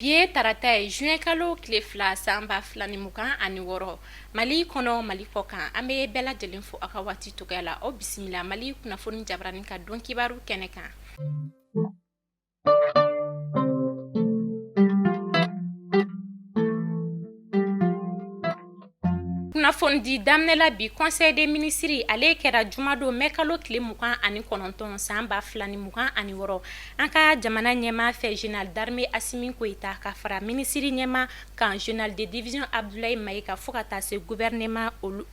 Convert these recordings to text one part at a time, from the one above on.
Bi ye tarata ye, juin kalo tile 2, san 2026. Mali kɔnɔ, Mali kɔ kan, an bɛ bɛɛ lajɛlen fo aw ka waati cogoya la. Aw bisimila Mali kunnafoni jabarani ka don kibaru kɛnɛ kan. Kunnafonidi daminɛ la bi, conseil des ministres ale kɛra jumadon mɛ kalo tile 29, san 2026, an ka jamana ɲɛmaa fɛ, général d'armée Asimi Goyita, ka fara minisiri ɲɛmaa kan, général de division Abdoulaye Maïga, fo ka taa se gouvernement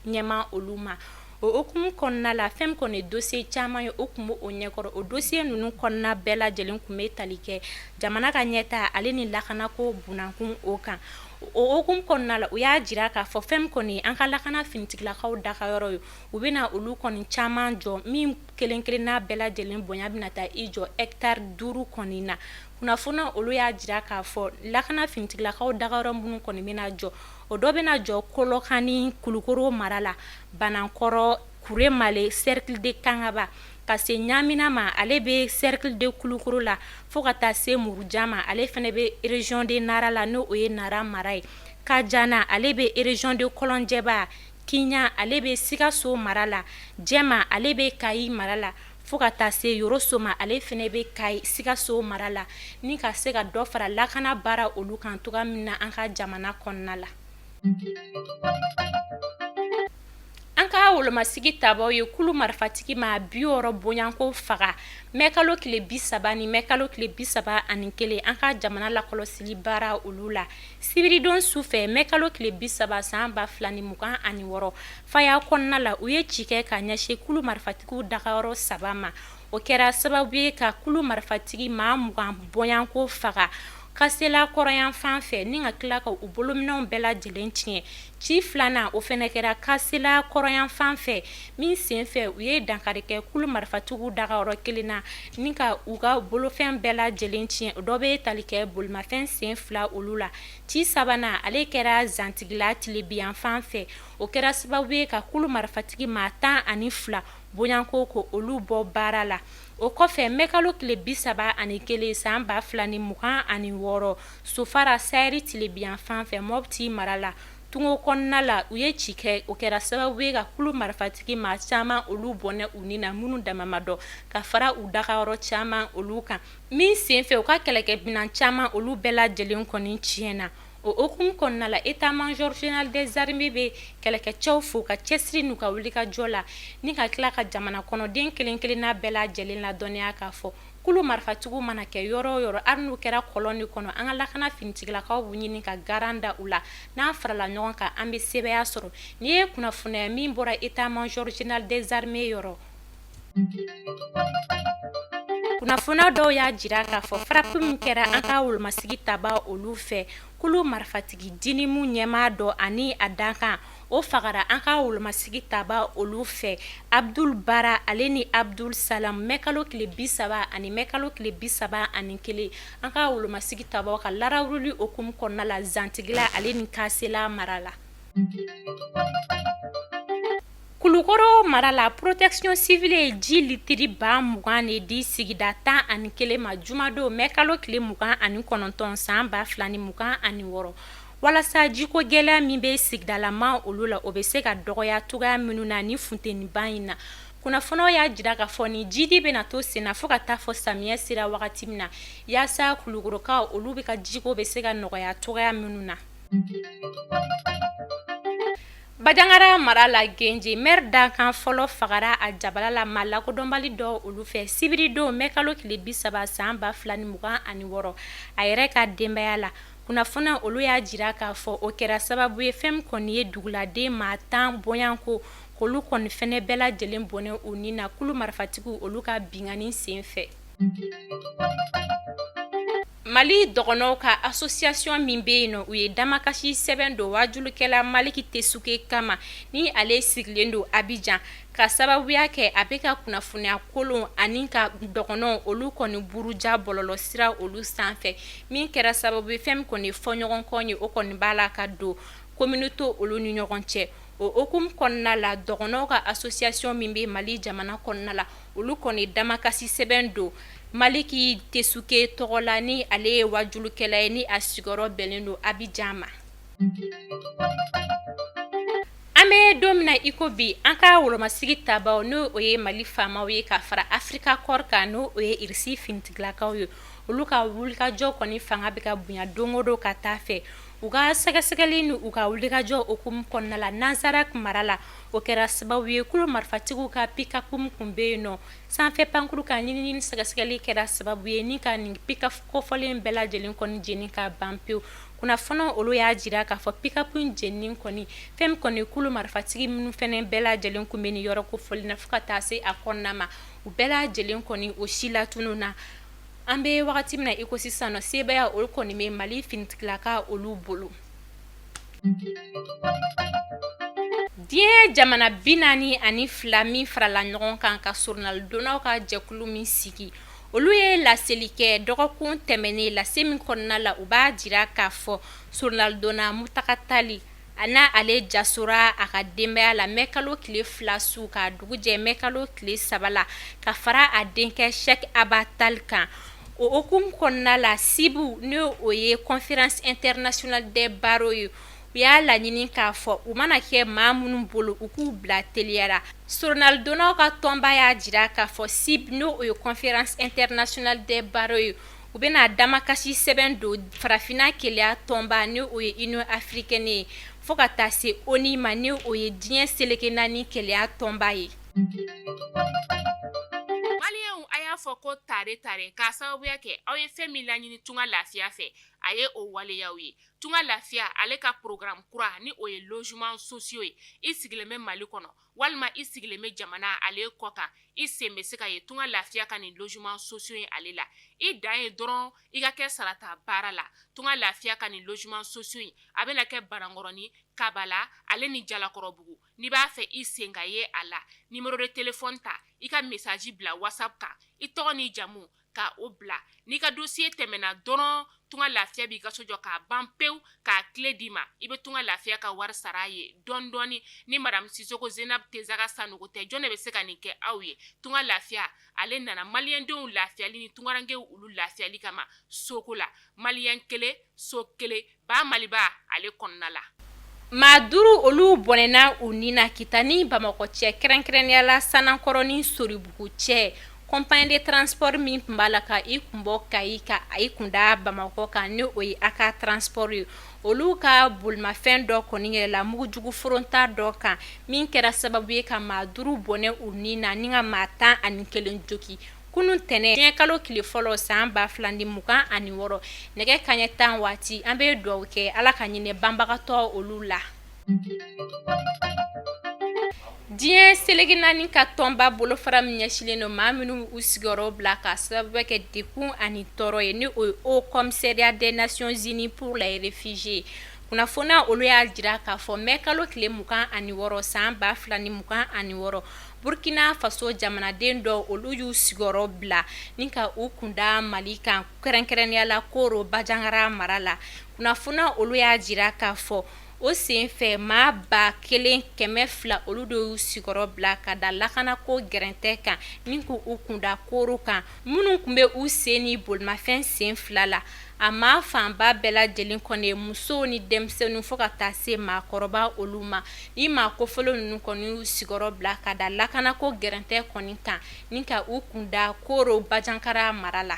ɲɛmaa olu ma. O hukumu kɔnɔna la, fɛn kɔni dossier caman ye, o tun bɛ o ɲɛkɔrɔ. O dossier ninnu kɔnɔna bɛɛ lajɛlen tun bɛ tali kɛ jamana ka ɲɛtaa ale ni lakanako bunakun o kan. O hukumu kɔnɔna la, u y'a jira k'a fɔ fɛn kɔni an ka lakana finitigilakaw dagayɔrɔ ye, u bɛna olu kɔni caman jɔ, min kelen kelenna bɛɛ lajɛlen bonya bɛna taa i jɔ hectare 5 kɔni na. Kunnafoni olu y'a jira k'a fɔ lakana finitigilakaw dagayɔrɔ minnu kɔni bɛna jɔ, o dɔ bɛna jɔ Kolokani, Kulukoro mara la, Banankɔrɔ, Kuremale, cercle de Kangaba, ka se Ɲamina ma, ale bɛ cercle de Kulukoro la, fo ka taa se Murujan ma, ale fana bɛ région de Nara la, n'o ye Nara mara ye. Kajana, ale bɛ région de Kɔlɔnjɛba. Kiɲan, ale bɛ Sikaso mara la. Jɛma, ale bɛ Kayi mara la, fo ka taa se Yoroso ma, ale fana bɛ Kayi, Sikaso mara la, ni ka se ka dɔ fara lakana baara olu kan cogoya min na an ka jamana kɔnɔna la. An ka wolomasigi tabaw ye kulu marifatigi maa 60 bonyanko faga mɛ kalo tile 30 ni mɛ kalo tile 31, an ka jamana lakɔlɔsili baara olu la, sibiridon su fɛ, mɛ kalo tile 30, san 2026, faya kɔnɔna la. U ye ci kɛ ka ɲɛsin kulu marifatigiw dagayɔrɔ saba ma. O kɛra sababu ye ka kulu marifatigi maa 20 bonyanko faga Kasela kɔrɔnyanfan fɛ, ni ka tila ka u bolominɛnw bɛɛ lajɛlen tiɲɛ. Ci filanan, o fana kɛra Kasela kɔrɔnyanfan fɛ, min senfɛ u ye dankari kɛ kulu marifatigiw dagayɔrɔ kelen na, ni ka u ka bolofɛn bɛɛ lajɛlen tiɲɛ. O dɔ bɛ tali kɛ bolimafɛn sen fila olu la. Ci sabanan, ale kɛra Zantigila tilebinyanfan fɛ. O kɛra sababu ye ka kulu marifatigi maa 12 bonyanko ko olu bɔ baara la. O kɔfɛ, mɛkalo tile 31, san 2026, Sofara saheli tilebinyanfan fɛ, Mɔpti mara la, tungo kɔnɔna la, u ye ci kɛ. O kɛra sababu ye ka kulu marifatigi maa caman olu bɔnɛ u ni na, minnu dama ma dɔn, ka fara u dagayɔrɔ caman olu kan, min senfɛ u ka kɛlɛkɛminan caman olu bɛɛ lajɛlen kɔni tiɲɛna. O hukumu kɔnɔna la, état-major général des armées bɛ kɛlɛkɛcɛw fo ka cɛsiri n'u ka wulikajɔ la, ni ka tila ka jamana kɔnɔden kelen kelenna bɛɛ lajɛlen ladɔnniya k'a fɔ kulu marifatigiw mana kɛ yɔrɔ o yɔrɔ, hali n'u kɛra kɔlɔn de kɔnɔ, an ka lakana finitigilakaw b'u ɲini ka garan da u la. N'an farala ɲɔgɔn kan, an bɛ sebaaya sɔrɔ. Nin ye kunnafoniya min bɔra état-major général des armées yɔrɔ. Kunnafoniya dɔw y'a jira k'a fɔ frappe min kɛra an ka wolomasigi taba olu fɛ, kulu marifatigi JNIM ɲɛmaa dɔ ani a dankan, o fagara an ka wolomasigi taba olu fɛ, Abdul Bara ale ni Abdul Salam, mɛkalo tile 30 ani mɛkalo tile 31, an ka wolomasigi tabaw ka larawuli hukumu kɔnɔna la, Zantigila ale ni Kasela mara la. Kulukɔrɔ mara la, protection civile ye ji litiri 20 000 de di sigida 11 ma jumadon mɛ kalo tile 29, san 2026, walasa jiko gɛlɛya min bɛ sigidalama olu la, o bɛ se ka dɔgɔya cogoya minnu na ni funteniba in na. Kunnafoniw y'a jira k'a fɔ ni jidi bɛna to senna fo ka taa fɔ samiyɛ sera wagati min na, yaasa kulukɔrɔkaw olu bɛ ka jiko bɛ se ka nɔgɔya cogoya minnu na. Bajangara mara la, Genje maire dankan fɔlɔ fagara a jabala la maa lakodɔnbali dɔ olu fɛ sibiridon mɛ kalo tile 30, san 2026, a yɛrɛ ka denbaya la. Kunnafoniya olu y'a jira k'a fɔ o kɛra sababu ye fɛn min kɔni ye duguladen maa 10 bonyanko k'olu kɔni fɛnɛ bɛɛ lajɛlen bɔnɛ u ni na kulu marifatigiw olu ka binkanni sen fɛ. Mali dɔgɔnɔw ka association min bɛ yen nɔ, u ye damakasi sɛbɛn don wajulikɛla Maliki Tesuke kama, ni ale sigilen don Abijan, ka sababuya kɛ a bɛ ka kunnafoniya kolon ani ka dɔgɔnɔw olu kɔni buruja bɔlɔlɔ sira olu sanfɛ, min kɛra sababu ye fɛn min kɔni fɔɲɔgɔnkɔ ye, o kɔni b'a la ka don communauté olu ni ɲɔgɔn cɛ. O hukumu kɔnɔna la, dɔgɔnɔw ka association min bɛ Mali jamana kɔnɔna la, olu kɔni damakasi sɛbɛn don Maliki Tesuke tɔgɔ la, ni ale ye wajulukɛla ye, ni a sigiyɔrɔ bɛnnen don Abijan ma. An bɛ don min na iko bi, an ka wolomasigi tabaw, n'o o ye Mali faamaw ye ka fara Africa Corps kan, n'o o ye Irisi finitigilakaw ye, olu ka wulikajɔ kɔni fanga bɛ ka bonya don o don ka taa fɛ. U ka sɛgɛsɛgɛli ni u ka wulikajɔ hukumu kɔnɔna la Nanzarak mara la, o kɛra sababu ye kulu marifatigiw ka pick-up kun bɛ yen nɔ sanfɛ pankuru kan. Ɲinini sɛgɛsɛgɛli kɛra sababu ye ni ka nin pick-up kofɔlen bɛɛ lajɛlen kɔni jeni ka ban pewu. Kunnafoni olu y'a jira k'a fɔ pick-up in jenini kɔni, fɛn min kɔni kulu marifatigi minnu fɛnɛ bɛɛ lajɛlen kun bɛ nin yɔrɔ kofɔlen na fo ka taa se a kɔnɔna ma, u bɛɛ lajɛlen kɔni o si latununna. An bɛ wagati min na iko sisan nɔ, sebaaya olu kɔni bɛ Mali finitigilaka olu bolo. Diɲɛ jamana 42 min farala ɲɔgɔn kan ka soronalidonnaw ka jɛkulu min sigi, olu ye laseli kɛ dɔgɔkun tɛmɛnen. Lase min kɔnɔna la, u b'a jira k'a fɔ soronalidonna Mutaka Tali a n'a ale jasora a ka denbaya la mɛ kalo tile 2 su ka dugu jɛ mɛ kalo tile 3 la, ka fara a denkɛ Sɛki Aba Tali kan. O hukumu kɔnɔna la, CIB, n'o o ye Conférence internationale des barreaux ye, u y'a laɲini k'a fɔ u mana kɛ maa minnu bolo, u k'u bila teliya la. Soronalidonnaw ka tɔnba y'a jira k'a fɔ CIB, n'o o ye Conférence internationale des barreaux ye, u bɛna damakasi sɛbɛn don Farafinna Kelenya tɔnba, ni o ye Union africaine ye, fo ka taa se ONU ma, ni o ye diɲɛ seleke naani kelenya tɔnba ye. Maliyɛnw, a y'a fɔ ko tare tare k'a sababuya kɛ aw ye fɛn min laɲini Tunga Lafiya fɛ, a ye o waleyaw ye. Tunga Lafiya ale ka programme kura, ni o ye logement sociaux ye. I sigilen bɛ Mali kɔnɔ walima i sigilen bɛ jamana ale kɔ kan, i sen bɛ se ka ye Tunga Lafiya ka nin logement sociaux ye ale la. I dan ye dɔrɔn i ka kɛ sarata baara la. Tunga Lafiya ka nin logement sociaux in, a bɛna kɛ Banankɔrɔni, Kabala ale ni Jalakɔrɔbugu. N'i b'a fɛ i sen ka ye a la, numéro de téléphone ta, i ka message bila WhatsApp kan, i tɔgɔ n'i jamu ka o bila. N'i ka dossier tɛmɛna dɔrɔn, Tunga Lafiya b'i ka so jɔ k'a ban pewu k'a clé d'i ma. I bɛ Tunga Lafiya ka wari sara ye dɔɔni dɔɔni. Ni madame Sisoko Zenab Tezaga Sanogo tɛ, jɔn de bɛ se ka nin kɛ aw ye? Tunga Lafiya ale nana maliyɛndenw lafiyali ni tungarankew olu lafiyali kama soko la. Maliyɛn kelen, so kelen, ba Maliba ale kɔnɔna la. Maa duuru olu bɔnɛna u ni na Kita ni Bamakɔ cɛ, kɛrɛnkɛrɛnnenya la Sanankɔrɔ ni Soribugu cɛ. Compagnie de transport min tun b'a la ka i kun bɔ Kayi ka i kun da Bamakɔ kan, ni o ye Aka Transport ye, olu ka bolimafɛn dɔ kɔni yɛlɛla mugujugu foronta dɔ kan, min kɛra sababu ye ka maa duuru bɔnɛ u ni na ni ka maa 11 jogin kunun tɛnɛn, juin kalo tile fɔlɔ, san 2026, nɛgɛ kaɲɛ 10 waati. An bɛ dugawu kɛ Ala ka hinɛ banbagatɔ olu la. Diɲɛ seleke naani ka tɔnba bolofara min ɲɛsinnen don maa minnu u sigiyɔrɔ bila ka sababu kɛ degun ani tɔɔrɔ ye, ni o ye Haut Commissariat des Nations Unies pour les réfugiés, kunnafoniya olu y'a jira k'a fɔ mɛ kalo tile 26, san 2026, Burkina Faso jamanaden dɔ olu y'u sigiyɔrɔ bila ni ka u kunda Mali kan, kɛrɛnkɛrɛnnenya la Koro Banjagara mara la. Kunnafoniya olu y'a jira k'a fɔ o senfɛ maa 1200 olu de y'u sigiyɔrɔ bila ka da lakanako gɛrɛntɛ kan ni k'u kunda Koro kan. Minnu tun bɛ u sen ni bolimafɛn sen fila la, a maa fanba bɛɛ lajɛlen kɔni ye musow ni denmisɛnninw fo ka taa se maakɔrɔba olu ma. Ni maa kofɔlen ninnu kɔni y'u sigiyɔrɔ bila ka da lakanako gɛrɛntɛ kɔni kan ni ka u kunda Koro Banjagara mara la.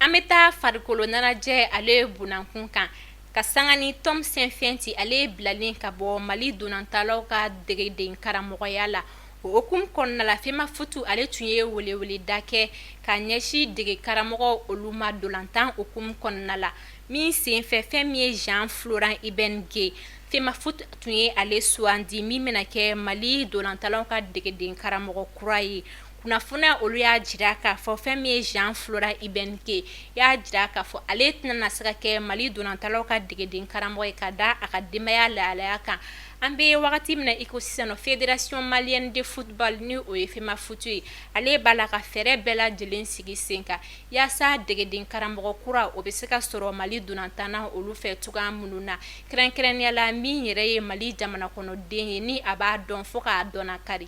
An bɛ taa farikolo ɲɛnajɛ ale bunankun kan ka sanga ni Tom Saintfiet ale bilalen ka bɔ Mali ntolantalaw ka degeden karamɔgɔya la. O hukumu kɔnɔna la, Femafoot ale tun ye weleweleda kɛ ka ɲɛsin dege karamɔgɔ olu ma ntolantan hukumu kɔnɔna la. Min senfɛ, fɛn min ye Jean Florent Ibenge, Femafoot tun ye ale sugandi min bɛna kɛ Mali ntolantalaw ka degeden karamɔgɔ kura ye. Kunnafoniya olu y'a jira k'a fɔ fɛn min ye Jean Florent Ibenge y'a jira k'a fɔ ale tɛna na se ka kɛ Mali ntolantalaw ka degeden karamɔgɔ ye ka da a ka denbaya lahalaya kan. An bɛ wagati min na iko sisan nɔ, Fédération malienne de football, ni o ye Femafoot ye, ale b'a la ka fɛɛrɛ bɛɛ lajɛlen sigi sen kan yaasa degeden karamɔgɔ kura o bɛ se ka sɔrɔ Mali ntolantanna olu fɛ cogoya minnu na, kɛrɛnkɛrɛnnenya la min yɛrɛ ye Mali jamana kɔnɔden ye, ni a b'a dɔn fo k'a dɔn kari.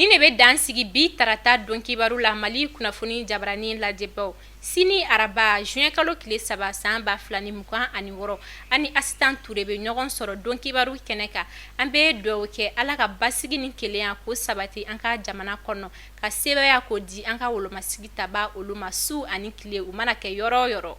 Nin de bɛ dan sigi bi tarata don kibaru la Mali kunnafoni jabarani lajɛbaw. Sini araba juin kalo tile 3 san 2026, an ni Asitan Ture bɛ ɲɔgɔn sɔrɔ don kibaru kɛnɛ kan. An bɛ dugawu kɛ Ala ka basigi ni kelenya ko sabati an ka jamana kɔnɔ, ka sebaaya ko di an ka wolomasigi taba olu ma su ani tile u mana kɛ yɔrɔ o yɔrɔ.